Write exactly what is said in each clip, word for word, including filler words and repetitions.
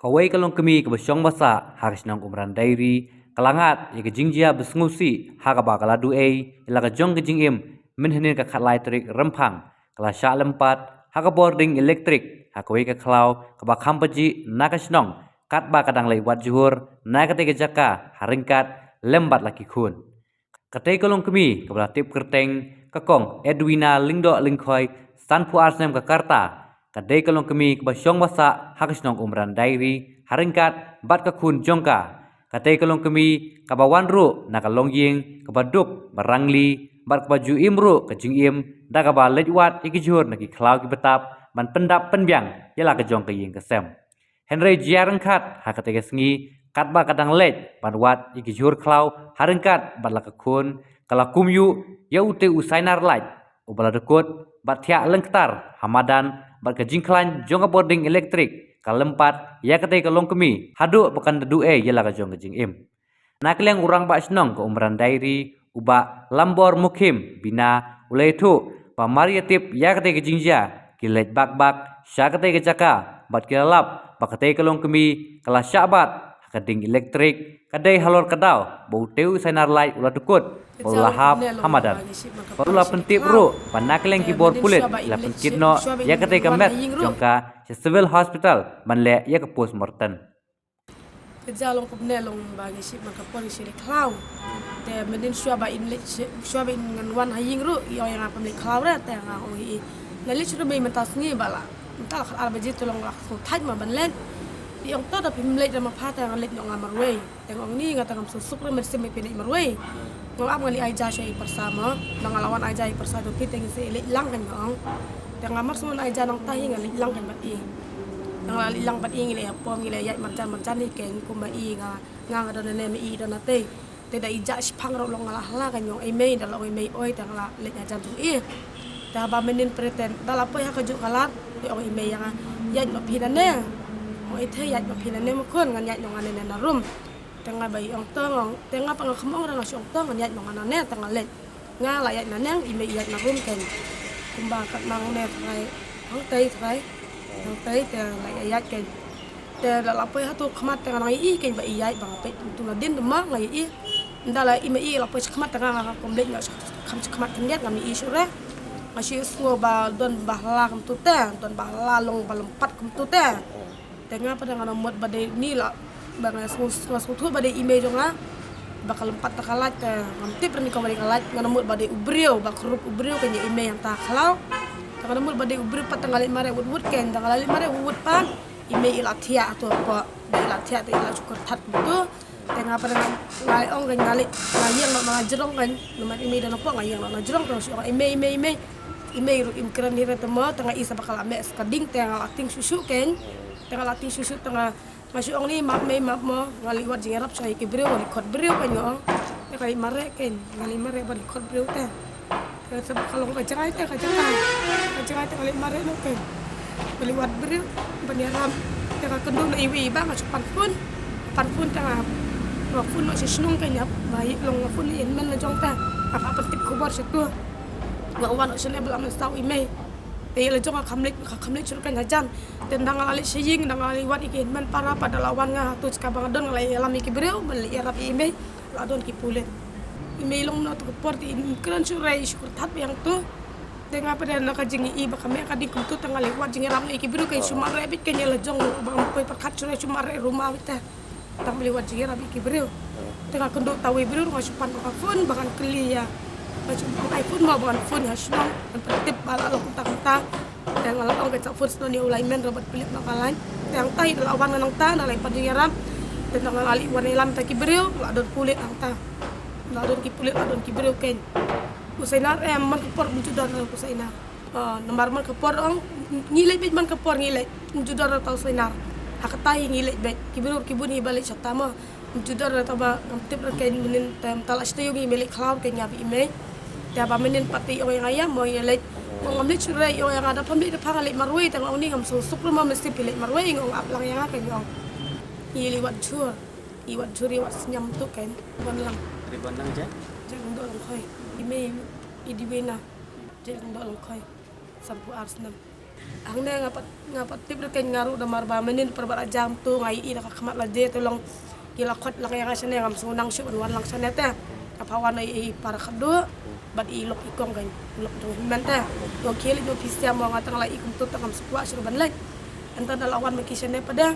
Kawei ka longkmie kaba shong ba sah ha ka shnong Umran Diary ka la ngat ïa ka jingjia ba sngewsih ha kaba ka la duh ei ïa la ka jong ka jingim mynhynnin ka khatlai tarik Rymphang, ka la shah lympat ha ka bording elektrik ha kawei ka khlaw kaba kham pajih na ka shnong katba ka dang leit wad jhur na katei ka jaka ha ryngkat lem bad la ki khun. Katei ka longkmie kaba la tip kyrteng ka Kong Edwina Lyngdoh Lyngkhoi, sanphew ar snem ka rta, ka dei ka longkmie kaba shong ba sah ha ka shnong Umran Diary ha ryngkat bad ka khun jong ka. Katei ka longkmie kaba wan ruh na ka longïing kaba duk ba rangli bad kaba ju im ruh ka jingim da kaba leit wad ïa ki jhur na ki khlaw kiba tap ban pyndap pynbiang ïa la ka jong ka ïing ka sem. Hynrei jia ryngkat ha katei ka sngi katba ka dang leit ban wad ïa ki jhur khlaw ha ryngkat bad la ka khun, ka la kum ïuh ïa utei u sainar lait uba la dkut bad thiah lyngktar ha madan bad ka jingkhlaiñ jong ka bording elektrik ka lympat ïa katei ka longkmie haduh ba kan da duh ei ïa la ka jong ka jingim. Na ka liang u rangbah shnong ka Umran Diary, u Bah Lambor Mukhim Bina, u la ïathuh ba mar ïatip ïa katei ka jingjia, ki leit bak bak sha katei ka jaka bad ki la lap ba katei ka longkmie ka la shah bat ha ka ding elektrik, ka dei halor ka daw ba utei u sainar lait u la dkut bad u la hap ha madan. Bad u la pyntip ruh ba na ka liang ki bor pulit ki la pynkit noh ïa katei ka met jong ka sha Civil Hospital ban leh ïa ka post mortem. Ka jia long kumne long ba ngi shim man ka por ngi shim leit khlaw. Te mynnin shuwa ba in leit shi-, shuwa ba in ngan wan ha ïing ruh, i ong ïa nga phim leit khlaw re, te nga ong ïa i. Nga leit shuwa ba i mynta sngi ba la. Mynta la khatar baje te long la sngewthait ma ban leit. I ong to da phim leit re ma pha te nga leit noh nga marwei. Te nga ong ni nga te ngam suk suk re mynsiem ba phi leit marwei. Nga ap nga leit ai ja sha i pyrsa mo. Nang nga la wan ai ja i pyrsa to phi te ngi sa leit lang kan nga ong. Te nga mar sngewbha ai ja nangta hi nga leit lang kan bad i. Te nga la leit lang bad i ngi leit ïapom ngi leit ïaid marjan marjan hi kein kumba i nga nga nga don ne me i don nate. Te da i ja shiphang ruh long nga la hala kan nga ong ei mei da long ei mei oi te nga la leit hajan jong i. Te haba mynnin pre te da la poi ha kajuh ka lad te ong ei mei ïa nga ïaid noh phi nane. Ong ei te ïaid noh phi nane ma khun ngan ïaid noh nga nane na rum. Te nga ba i ong to nga ong, te nga pa nga kham ong re nga shu ong to ngan ïaid noh nga nane te nga leit. Nga la ïaid nangne i mei i ïaid na rum kein. Kumba kat nang ne trai hangtei trai hangtei te la ïaid ïaid kein. Te la la poi ha tu khmat te nga nang i kein ba i ïaid ba nga peit tu na din de ma nga i. Nda la i mei i la poi khmat te nga nga kum leit nga kham khmat khyndiat ngam i shuh re. Nga shu sngew ba don ba hla kum tu te, don ba hla long ba lympat kum tu te. Te nga pat nga na mut ba dei ni la ba nga sngewthuh ba dei i mei jong nga ba ka lympat da ka lait te ngam tip re ni kumba dei ka lait nga na mut ba dei u briew ba krup u briew ka ïa i mei hangta khlaw. Te nga na mut ba dei u briew pat te nga leit mareh wut wut kein te nga la leit mareh wut wut pat i mei i la thiah hato hapoh ba i la thiah te i la shu kyrthat kumtu. Te nga pat nga ong kein nga leit nga ïeng noh na jrong kein namar i mei da na pok nga ïeng noh na jrong te nga shu ong i mei i mei i mei i mei ruh im kren hi re te mo te nga i sa ba ka la meh sa ka ding te nga la tieng shuh shuh kein. Te nga la tieng shuh shuh te nga nga shu ong ni map mei map mo nga leit wad jingïarap sha ïa ki briew nga leit khot briew kein nga ong. Te nga leit mareh kein nga leit mareh ban leit khot briew te. Te sa ba ka long ka jngai te ka jngai ka jngai te nga leit mareh noh kein. Nga leit wad briew ban ïarap te nga kynduh na iwei i ba nga shu pan phone. Pan phone te nga phone noh sha shnong kein ïa ba i long nga phone ïa i hynmen la jong te. Nga ka pyntip khubor sha tu. Nga wan noh shane ba la mynsaw i mei. Te ïa la jong nga kham leit nga kham leit shuh kein hajan. Te nda nga la leit sha ïing nda nga la leit wad ïa ki hynmen para pat da la wan nga ha tu jaka ba nga don nga la ïalam ïa ki briew ban leit ïarap ïa i mei. La don ki pulit. I mei long na tu ka por te i kren shuh re i shu kyrthat biang tu. Te nga pat da na ka jing i ba ka meh ka ding kumtu te nga leit wad jingïarap ïa ki briew kein shu mareh beit kein ïa la jong ba ngam poi pyrkhat shuh re shu mareh ruma beit te. Tang ba leit wad jingïarap ïa ki briew. Te nga kynduh ta wei briew nga shu pan ka phone ba ngan kylli ïa. Ba shu pan iPhone mo ba ngan phone ha shnong ngan pyntip ba la long kumta kumta. Te nga la ong ka sa phone shnong ïa u lineman Robert Philip na ka line. Te hangta i da la wan nangta na la i pan jingïarap. Te nga la leit wan ïalam ta ki briew la don pulit hangta. La don ki pulit la don ki briew kein. U Sainar em man ka por mynta don u Sainar. Ah, namar man ka por ong ngi leit beit man ka por ngi leit mynta don ta u Sainar. Ha kata hi ngi leit beit ki briew ki bun hi ba leit shata ma. Mynta don ta ba ngam tip re kein mynnin te mynta la shata ïa ngi me leit khlaw kein ïa ba i mei. Te ba mynnin pat te ong ïa nga ïa mo ïa leit. Mo ngam leit shuh re ong ïa nga da pham leit da pha nga leit marwei te nga ong ni ngam suk suk re ma mynsiem phi leit marwei nga ong ap lang ïa nga kein ong. Ngi leit wad jhur. Ngi wad jhur ïa wad sniam tu kein. Bon lang. Ri bon lang je. Je Lyngdoh Lyngkhoi. I mei i Edwina. Je Lyngdoh Lyngkhoi. Sanphew ar snem. Hangne nga pat, nga pat tip ruh kein nga ruh namar ba mynnin pyrbat la jam tu nga ïohi da ka khmat la je tu long ki la khot lang ïa nga shane ngam sngewdang shuh ban wan lang shane te. Ka pha wan ïa i para khadduh bad i lok i kong kein, lok jong hynmen te. Ïoh khie leit ïoh phi siam mo nga tang la i kumtu tang ngam sngewdang shuh ban leit. Ynda da la wan ma ki shane pat de.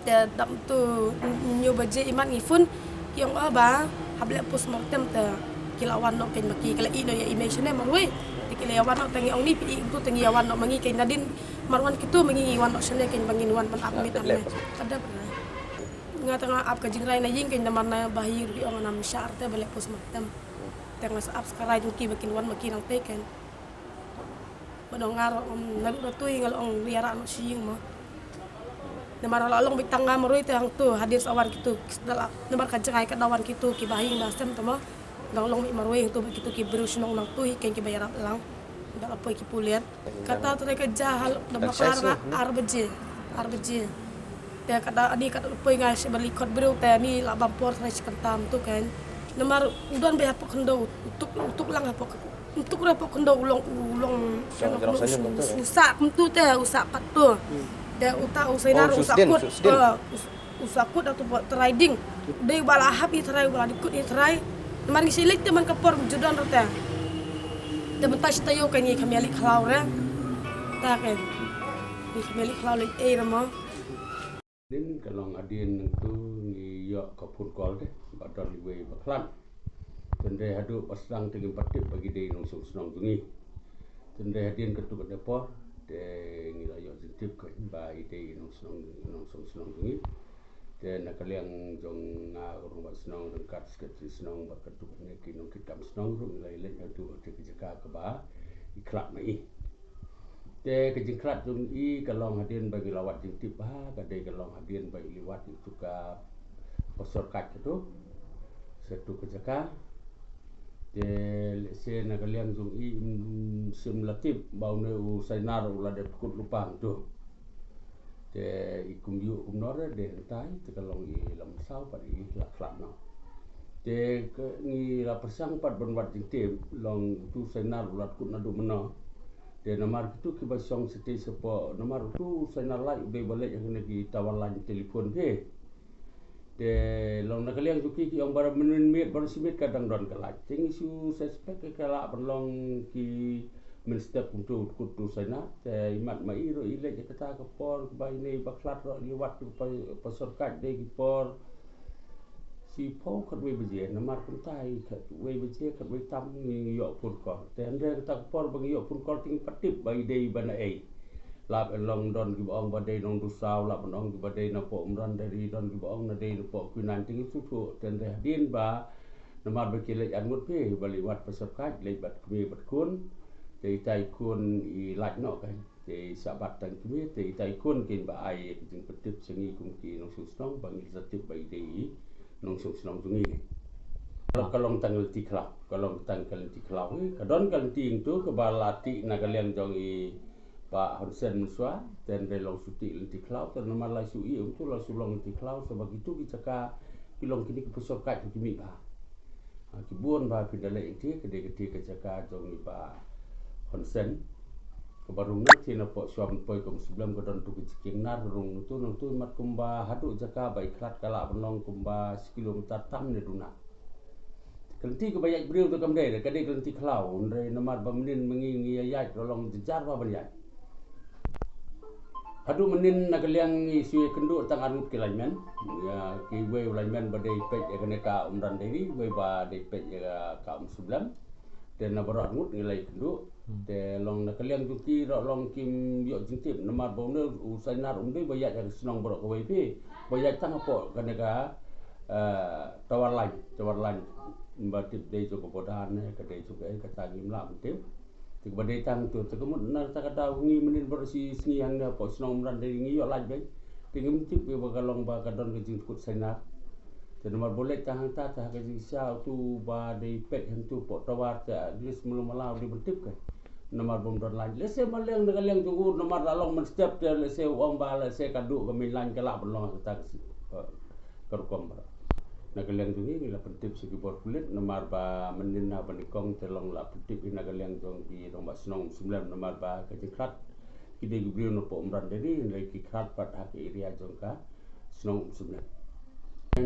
Te dap tu hynñiew baje imat ngi phone ki ong, "Oh ba hap leh postmortem." Te ki la wan noh kein ma ki, ki la ïeh noh ïa i mei shane marwei. Te ki la ïa wan noh, te ngi ong ni phi ïeh kumtu te ngi ïa wan noh ma ngi kein, nadien mar wan kitu ma ngi ngi wan noh shane kein ba ngin wan ban ap mit. Te leh hangne. Ka dap na. Nga tang nga ap ka jingrai na ïing kein namar na ba hi ruh ki ong ngam shah te ba leh postmortem. Te nga sa ap sa ka rai jong ki ba kin wan ma ki nangtei kein. Ba dang nga ruh, um, naduh da tu hi nga la ong ïa rah noh sha ïing mo. Namar la long beit tang nga marwei te hangtu hadien sa wan kitu. Namar ka jngai ka da wan kitu ki bahaïing bahasem te mo. Dang long beit marwei hangtu bad kitu ki briew shnong nangtu hi kein kiba ïarap lang. Da la poi ki pulit. Kata trai ka ja hal da bakla nga ar baje. Ar baje. Te ka da ani ka da poi nga sha bali kot briew te ani la bam por trai shi kynta tu kein. Namar u don beit hapoh khyndew, u tuk, u tuk lang hapoh, u tuk re hapoh khyndew u long, u long, u sah kumtu te, u sah pat tu. Te uta u Sainar u sah kut, u sah kut atu trai ding. Dei ba la hap i trai, ba la dei kut i trai. Namar ngi shu leit te man ka por ju don re te. Te mynta shi taïew ka ngi kham ïaleit khlaw re. Ta kein. Ngi kham ïaleit khlaw leit ei re mo. Hadien ka long hadien nangtu ngi ïoh ka phone call te ba don iwei ba khlad. Te hynrei haduh ba sdang te ngim pat tip ba ki dei nongshong shnong jong ngi. Te hynrei hadien katu kane por te ngi la ïoh jingtip kein ba i dei i nongshong, nongshong shnong jong ngi. Te na ka liang jong nga u rangbah shnong ryngkat secretary shnong bad katu kane ki nongkitkam shnong ruh ngi la ïaleit haduh te ka jaka kaba i khlad ma i. Te ka jingkhlad jong i ka long hadien ba ngi la wad jingtip ba ka dei ka long hadien ba i la wad ïa utu ka pastor Kaj katu sha utu ka jaka. Te lehse na ka liang jong i, mm, sim la tip ba une u Sainar u la dep kut lypa hangtu. Te i kum ïoh kumno re de hangtai te ka long i la mynsaw pat i la khlad noh. Te ka ngi la pyrshang pat ban wad jingtip long utu Sainar u la kut naduh mynno. Te namar kitu kiba shong shatei shapoh namar utu Sainar Lait u dei ba leit ha kine ki tower line telephone phi. Te long na ka liang jong ki ki ong baroh mynmiet baroh shi miet ka dang don ka light. Te ngi shu suspect ka lah ban long ki mynstep kumtu kut utu Sainar. Te imat ma i ruh i leit ïa kata ka por ba ine ba khlad ruh i wad pa, pastor Kaj dei ki por shiphew khatwei baje namar kumta i khatwei baje khatwei tam ngi ïoh phone call. Te hynrei kata ka por ba ngi ïoh phone call te ngim pat tip ba i dei ba na ei. Lah ban long don kiba ong ba dei Nongdusaw, lah ban ong kiba dei napoh Umrandari, don kiba ong na dei napoh Kwinnaiñ te ngim sngewthuh. Te hynrei hadien ba namar ba ki leit arngut phi ba leit wad pastor Kaj leit bad kmie bad khun. Te itai khun i lait noh kein. Te i shah bat tang kmie te itai khun kein ba ai ïa ka jingpyntip sha ngi kum ki nongshong shnong ba ngi sa tip ba i dei i nongshong shnong jong ngi. Ka long tang ka lynti khlaw, ka long tang ka lynti khlaw. Ka don ka lynti hangtu kaba la tih na ka liang jong i Bah Hun Sen mynshuwa, te hynrei long shu tih lynti khlaw, te namar la shu ïoh hangtu la shu long lynti khlaw, sa ba kitu ki jaka ki long kine ki pastor Kaj ki mih bha. Ha, ki bun bha phin da leh ïa ki, ka dei kata ka jaka jong i Bah Hun Sen. Kaba rung na ki napoh Shuwa Pynpoi ka Umsymblem ka don tu ka jingkieng nar rung tu nangtu mat kumba haduh jaka ba i khlad ka lah ban long kumba shi kilometer tam ne duna. Ka lynti kaba ïaid briew te kam dei, ka dei ka lynti khlaw, hynrei namar ba mynnin ma ngi ngi ïa ïaid ruh long jynjar bha ban ïaid. Haduh mynnin na ka liang ngi shu ïakynduh tang arngut ki lineman. Ïa kiwei u lineman ba dei peit ïa kane ka Umrandari, wei ba dei peit ïa ka Umsymblem. Te na baroh arngut ngi la ïakynduh. Hmm. Te long na ka liang jong ki ruh long kim ïoh jingtip namar ba une u Sainar um dei ba ïaid ha ka shnong baroh kawei phi. Ba ïaid tang hapoh kane ka, eh, tower line, tower line. Ba tip dei jong ka border ne ka dei jong ka ei kata ngim lah ban tip. Te kaba dei tang tu, te ka mut na kata ka daw ngi mynnin baroh shi sngi hangne hapoh shnong Umrandari ngi ïoh lait beit. Te ngim tip ba ka long ba ka don ka jingkut Sainar. Te namar ba u leit tang hangta te ha ka jingshisha utu ba dei peit hangtu hapoh tower te at least malu mala u dei ban tip kein. Namar bym don line. Lehse ma liang na ka liang jong u namar la long mynstep te lehse u ong ba lehse ka duh ka main line ka lah ban long ha kata ka shi, ka rukom ba. Na ka liang jong ngi ngi la pyntip sha ki bor pulit namar ba mynnin ha ba nyngkong te long la pyntip hi na ka liang jong ki rangbah shnong Umsymblem namar ba ka jingkhlad Ki dei ki briew na poh Umrandani, hynrei ki khrat pat ha ka area jong ka shnong Umsymlem.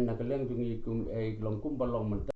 Na ka liang jong ngi kum, eh, long kumba long mynta.